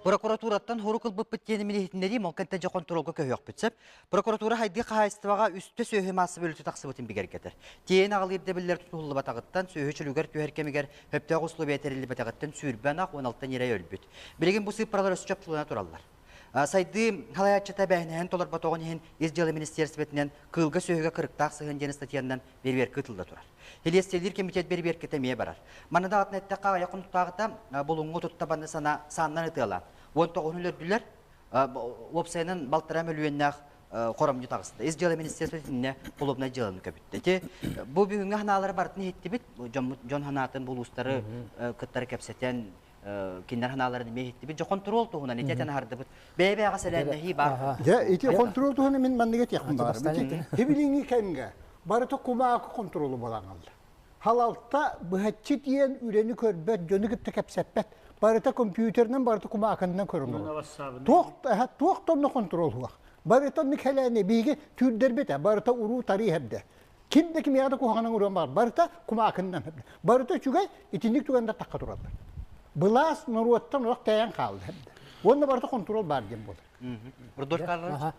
Прокуратураттан хорук ылбыппыт диэн иһитиннэрии Молкэнтэ дьэ хонтуруолга көһүөхпүт сөп. Прокуратура хайдыы хаһаайыстыбаҕа үстэ сүөһү маасса бөлүтү тахсыбытын бигэргэтэр. Тиэйэн аҕалыы ирдэбиллэр тутуһуллубатаҕыттан, сүөһү чөлүгэр түһэр кэмигэр сөптөөх условия тэриллибэтэҕиттэн сүүрбэ ынах 16 ньирэй өлбүт. Билигин бу сыыппаралар өссө чопчулана тураллар. Сайдыы салайааччыта эбээһинэһин толорботоҕун иһин Ис дьыала министиэристибэтинэн кыылга сүөһүгэ кырыктаах сыһыан диэн ыстатыйаннан бэрэбиэркэ ыытылла турар. Силиэстийэлиир кэмитиэт бэрэбиэркэтэ эмиэ барар. Манна даҕатан эттэххэ, аҕыйах хонуктааҕыта Булуҥҥа туттабаны сана сааннан ытыалаан, 19 өлөрдүлэр, уопсайынан балтараа мөлүйүөннээх хоромньу таҕыста. Ис дьыала министерствота итиннэ холуобунай дьыаланы көбүттэ. Ити бу бүгүҥҥү санаалары барытын иһиттибит. Дьон санаатын булуустары кыттары кэпсэтэн, кинилэр санааларын эмиэ иһиттибит. Дьэ хонтуруол туһунан ити этэн аһардыбыт. Бэйэ-бэйэҕэ сэлээннэһии баар. Дьэ, ити хонтуруол туһунан мин маннык этиэхпин баҕарабын. Ити кэмҥэ барыта кумаакы хонтуруолу балаҥаллар. Халалта быһаччы тиийэн үлэни көрбөт, дьону кытта кэпсэппэт. Барыта компьютерынан, барыта кумаакынынан көрүнөр. Туох туох тонно контрол хуах. Барыта микелени биги түрдербете, барыта уруу тарий хебде. Ким да ким яда куханан уруан бар, барыта кумаакынынан хебде. Барыта үчүгэй итинник түгэнде такка тураллар. Былаас норуоттан олох тайан хаалды хебде. Онно барыта контрол бар диэн болар. Рудольф Карлович?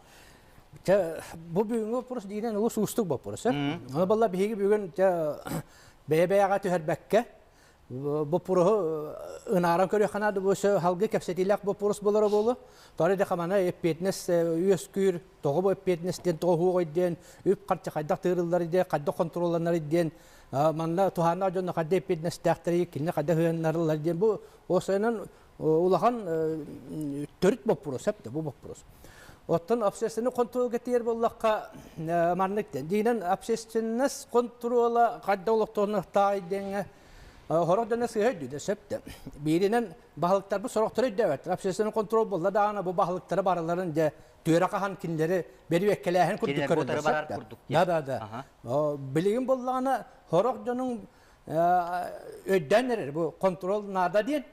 Бу бүгүҥҥү вопрос диинэн олус уустук вопрос. Оны балла биһиги бүгүн бэйэ-бэйэҕэ түһэрбэккэ боппуруһу ынааран көрүөххэ наада бу халгы кэпсэтиилээх боппурус болоро буолу. Тоҕо да хамана эппиэтинэс үөскүүр, тоҕо бу эппиэтинэс диэн тоҕо хуоҕой диэн, үп харчы хайдах тыырыллар диэн, хайдах контролланар диэн, манна туһааннаах дьонно хайда эппиэтинэстээхтэри, кинини хайда ыһыаннарыллар диэн бу осайынан улахан төрүт боппурус, сөп бу боппурус. Оттон общественный контролга тиэр боллаққа маннык динен общественность контрола қайда олохтоонуохтааҕый диэҥҥэ хорох дьоно сыыһа өйдүүдэ сөп Бииринэн баһылыктарбыт сорохторо өйдөөбөттөр. Общественный контроль буолла даҕаны бу баһылыктары барыларын дьэ түөрэ хаһан кинилэри бэриэккэлээһин курдук көрөллөр сөп Да да да. Билигин буоллаҕына хорох дьонуҥ өйдөөн эрэр бу контроль наада диэн.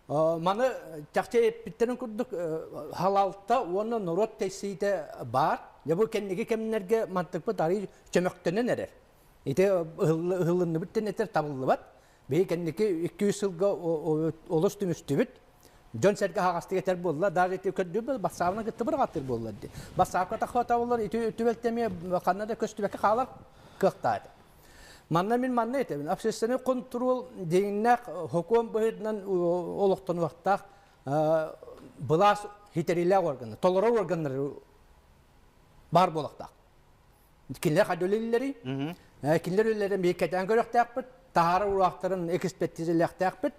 Маны чахчы эппиттэрин курдук халалта уонна норуот тэйсиитэ баар. Дьэ бу кэнники кэмнэргэ мантыкпыт арый чөмөхтөнөн эрэр. Ити ыһыллынныбыт диэн этэр табыллыбат. Биһи кэнники 200 сылга олус түмүстүбүт. Дьон сэргэ аһаҕастык этэр буолла. Даже ити көрдүүр бассаабына кытта бырҕаттыр буолла дии. Бассаапка таххата боллар ити түбэлтэми ханна да көстүбэккэ хаалар кыахтаах. Манна мин манна этэбин. Общественный контрол дьиҥнээх хокуон быһыытынан олохтонуохтаах былаас хитерилээх органы, толорор органнары бар буолуохтаах. Кинилэр хайда үлэлииллэрий? Кинилэр үлэлэрин биһиги кэтээн көрүөхтээхпит, таһаара ураахтарын экспертизэлиэхтээхпит.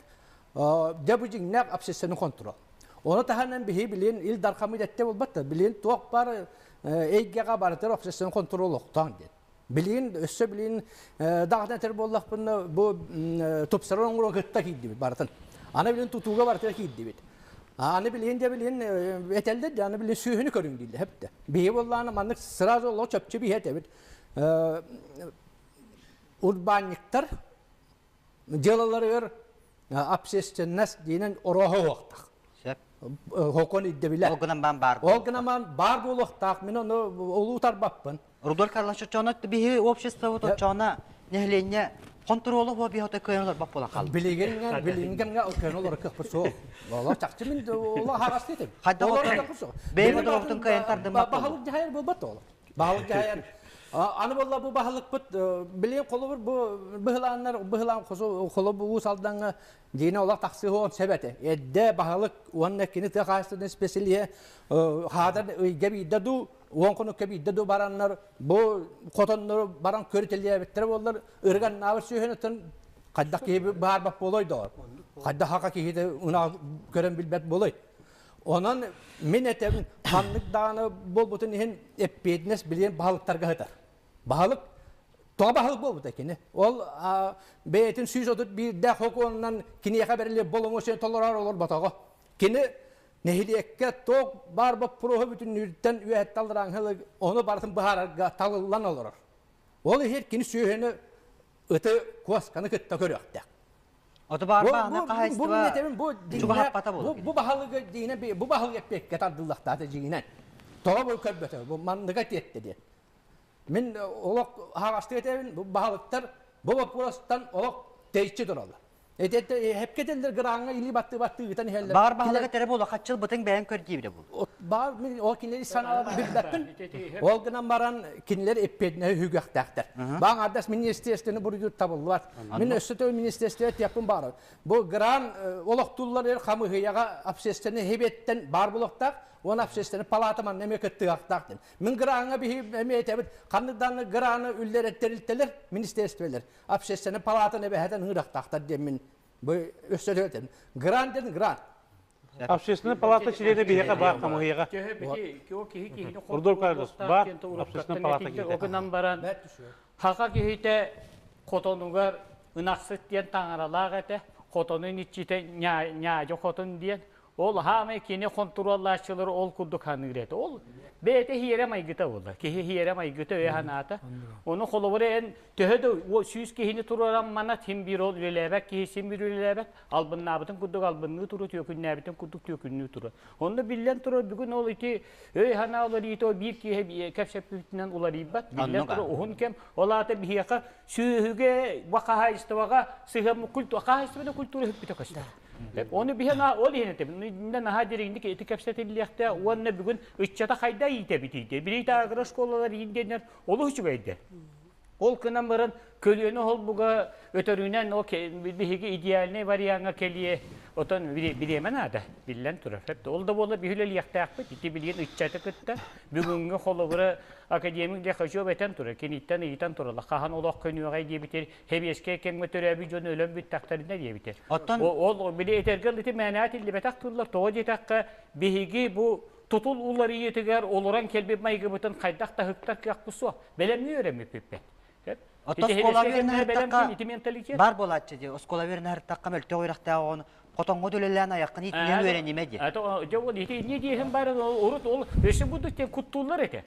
Дьэ бу дьиҥнээх общественный контрол. Ону таһынан биһи билин Ил Дархаммыт эттэ буолбат билин туох бар эйгэҕэ барытыр общественный контрол олохтоон диэн. Билин өссө билин даҕатан этэр буоллахпына бу тупсарар оҥоро кытта киирдибит барытын. Аны билин тутууга барытыгар киирдибит. Аны билин де билин этэллэр де аны билин сүүһүнү көрүҥ дииллэр хэптэ. Биһи буоллаана маннык сразу олох чөпчү биһи этэбит. Урбаанньыктар дьыалаларыгар общественность диинэн орооһо уохтах. Хокон ирдэбилэ. Ол гынан баан баар. Ол гынан баан баар буолуохтаах. Мин ону улуутарбаппын. Рудольф Карлович оччоҕуна биһи обществобут оччоҕуна нэһилиэнньэ хонтуруола буо биһи ото кыайан олорбот буолан хаалла. Билигин билигин кэмҥэ кыайан олорор кыахпыт суох. Олор чахчы мин олох аһаҕас этим. Хайдах бэйэбит олохтун кыайан тардыммат Баһылык дьаһайар буолбат олох. Баһылык дьаһайар. Аны буолла бу баһылыкпыт билигин холобур бу быһылааннар быһылаан холобур Уус Алдаҥҥа Дина олох тахсыһыан сөп этэ. Эрдэ баһылык уонна кини тыа хаһаайыстыбатын испэсэлииһэ хаатар ыйга биирдэ дуу, 10 хонукка биирдэ дуу бараннар бу хотоннору баран көрүтэлиэбиттэрэ буоллар ырыганнаабыт сүөһүнүттэн хайдах киһи баарбат буолуой доҕор. Хайдах хака киһи ынах көрөн билбэт буолуой. Онон мин этэбин ханнык даҕаны буолбутун иһин эппиэтинэс билиэн баһылыктарга сытар. Баһылык тоҕо баһылык буолбута кини. Ол бэйэтин 131-дээх хокуонунан киниэхэ бэриллибит боломуочуйаны толорор олорботоҕо. Кини нэһилиэккэ туох баар боппуруоһу бүтүннүүртэн үөһэттэн алларааҥҥы ону барытын быһаарарга талыллан олорор. Ол иһин кини сүөһүнү ыты куосканы кытта көрүөхтээх. Оту баар баҕана хаһайыстыба чугаһаппата буолуо. Бу баһылыгы дьиҥинэн бу баһылык эппиэккэ тардыллахтаата дьиҥинэн. Тоҕо бу көрбөтө бу манныга тиэттэ диэн. Мин олох аһаҕастык этэбин, бу баһылыктар бу боппуруостан олох тэйиччи тураллар. Эпке этэллэр граҥҥа илии баттыы-баттыы ыытан иһэллэр. Баар баһылыга тэрэ буола хаччыл бытыҥ бэйэҥ көр диибитэ буолуо. Баар мин ол кинилэри санааларын билбэппин. Ол гынан баран кинилэр эппиэтинэһи үһүгүөхтээхтэр. Баан ардас министерствоны буруйдуур табыллыбат. Мин өссө төгүл министерствоҕа этиэхпин баҕарабын. Бу гран олохтууллар эр хамыыһыйаҕа общественнай хэбиэттэн баар буолуохтаах уонна общественнай палата манна эмиэ кыттыахтаах диэн. Мин граҥҥа биһи эмиэ этэбит, ханнык даҕаны граны үллэрэр тэрилтэлэр, министерстволар общественнай палатаны эбэһэтэн ыҥырыахтаахтар диэн мин бу өссө этэбин. Грант диэн грант. Общественная палата чилиэнэ биһиэхэ баар хамыһыйаҕа. Рудольф Карлович баар общественная палата киһитэ. Огынан баран хака киһитэ хотонугар ынахсыт диэн таҥаралаах этэ. Хотонун иччитэ ньаадьа хотун диэн. Ол хаамай кини хонтуруоллааччылары ол курдук ханыыр этэ. Ол бэйэтэ хиэрэ майгыта буолла. Киһи хиэрэ майгыта өйө санаата. Ону холобура эн төһө да сүүс киһини туруоран манат хим биир ол үлэлээбэт киһи син биир үлэлээбэт. Албыннаабытын курдук албынныы туру, түөкүннээбитин курдук түөкүннүү туру. Онно биллэн турар бүгүн ол ити өй санаа уларыйыыта биир киһи кэпсэппитинэн уларыйбат. Биллэн турар уһун кэм. Ол аата биһиэхэ сүөһүгэ, хаһаайыстыбаҕа сыһыаммыт культура, хаһаайыстыбаны культура үппүтэ көстөр. Оны биһи ол иһин этебин. Инде наһаа дириҥник ити кэпсэтиллиэхтэ уонна бүгүн ыччата хайда иитэбит Билиите агрошколалар иинденер олус үчүгэйдэр. Ол кынан баран көлүөнэ холбуга өтөрүнэн ол биһиги идеальный варианга келие отон бириэмэ наада биллэн турар. Ол да буолла биһи үлэлиэхтээхпит. Ити билигин ыччаты кытта бүгүҥҥү холобура академик Лехачев этэн турар. Киниттэн ыйытан тураллар. Хаһан олох көнүөҕэй диэбитир Хэбиэскэй кэмҥэ төрөөбүт дьон өлөн бүттэхтэринэ диэбитэ. Оттон ол били этэргэ ити мээнэ этиллибэтэх тыллар тоҕо диэтэххэ биһиги бу тутул уларыйыытыгар олорон кэлбит майгыбытын хайдах да ыһыктар кыахпыт суох. Бэлэмнии үөрэммиппит. Оттон оскуола үөрэнэ бар буолааччы дии. Оскуола үөрэнэ сырыттахха мөлтөх үөрэхтээх оҕону хотоҥҥо үлэлээн айаххын иитинэн үөрэнимэ дии. Дьэ ол ити инньэ диэһин баар урут ол өссө будут диэн куттууллар этэ.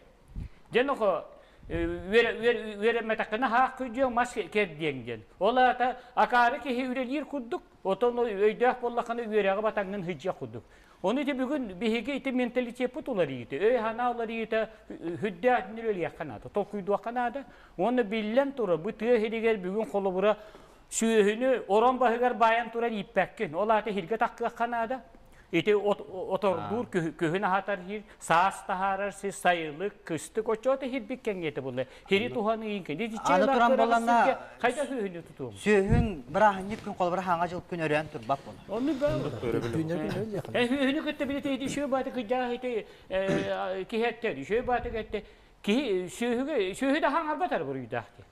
Дьэ нохо үөрэммэтэххинэ хаах күдьүөҥ мас кэрдиэҥ диэн. Ол аата акаары киһи үлэлиир курдук, отон өйдөөх буоллаххына үөрэҕи батаҥҥын сылдьыах курдук. Ону ити бүгүн биһиги ити менталитеппыт уларыйыыта, өй-санаа уларыйыыта сүрдээх үлэлиэххэ наада, толкуйдуохха наада. Уонна биллэн турар, бу тыа сиригэр бүгүн холобура сүөһүнү орон баһыгар баайан туран ииппэккин. Ол аата иһиргэ таххыахха наада. Ити отордуур күһүн аһатар хир, саас таһаарар сир, сайылык, кыстык оччоото хирбит кэҥиэтэ буолла. Хири туһаныйын кини Аны туран болланна хайда сүөһүнү тутуом. Сүөһүн бырааһынньык күн холобура хаҥа жыл күн өрөөн турбат буолар. Онну ба. Сүөһүнү кытта билете ити шөө бааты кыдьаа ити киһеттер, шөө бааты кетте киһи сүөһүгө сүөһү да хаҥарбатар буруйдаах ти.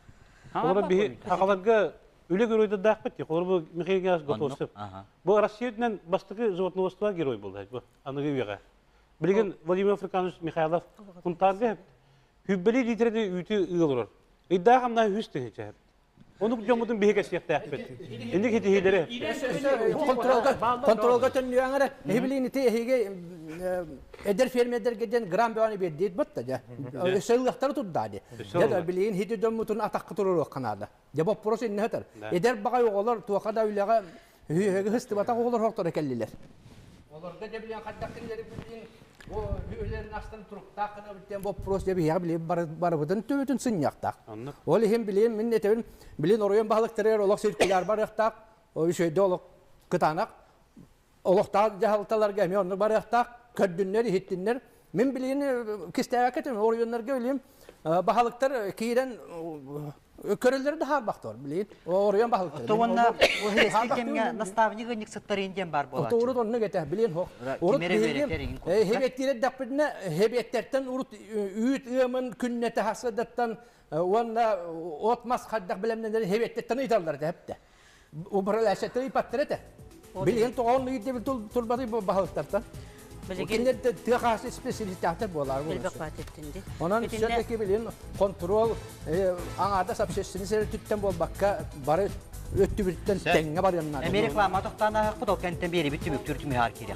Олор биһи хахаларга үлэ геройдардаахпыт дии. Холобур бу Михаил Геннадьевич Готовцев. Бу Россиятынан бастакы животноводство герой буолла бу аныгы үйэҕэ. Билигин Владимир Африканович Михайлов Хунтаарга хүббэли литераны үүтү ыал олорор. Ыйдаах амнаа үс тыһыынча. Онук дьоммутун биһи кэсиэхтээхпит. Инник хитиһиилэри. Контролга контролга төннүөҥ эрэ. Эһи ити эһиги эдэр фермердерге диэн грамм бөҕөнү биэрдиит бутта дьэ. Өссө ылыахтары турдаа ди. Дьэ билигин хити дьоммутун атахха туруоруохха наада. Дьэ боппуруос иннэ сытар. Эдэр баҕай оҕолор туоха да үлэҕэ үһүөһүгэ сыстыбатах оҕолор хохторо кэллилэр. Олорго дьэ билигин хайдах кинилэри билигин бу үһүлэрин астан туруктаах гына диэн боппуруос дьэ биһиэхэ билигин барыбытын төбөтүн сынньахтаах. Ол иһин билигин мин этэбин билигин оройуон баһылыктарыгар олох циркуляр барыахтаах, үчүгэйдик олох кытаанах олохтоох дьаһалталарга эмиэ оннук барыахтаах, көрдүннэр, иһиттиннэр. Мин билигин кистээбэккэ этим, оройуоннарга билигин баһылыктар киирэн көрөллөрө да хаарбахтар билигин оройуон баһылыктар. Ото уонна кэмҥэ наставник ыанньыксыттарын диэн баар буолааччы. Ото урут оннук этэ, билигин хоқ. Урут биһиги хебеттиир эрдэхпитинэ хебеттерден урут үүт ыамын күннэтэ хасыдаттан уонна от мас хайдах билэмнэнэр хебеттеттен ыйталлар этэ хепте. Управляющаттар ыйпаттар этэ. Билигин тоҕоон ыйдебил турбаты баһылыктартан. Кинилэр тыа хаасы специалистаахтар буолар. Онон все-таки билин контрол аҥаардас общественный өттүттэн буолбакка бары өттүбүттэн тэҥҥэ барыаннар. Эми реклама тохтоон ааһахпыт ол кэнтэн биэрибит түмүктүүр түмүһаар киириэх.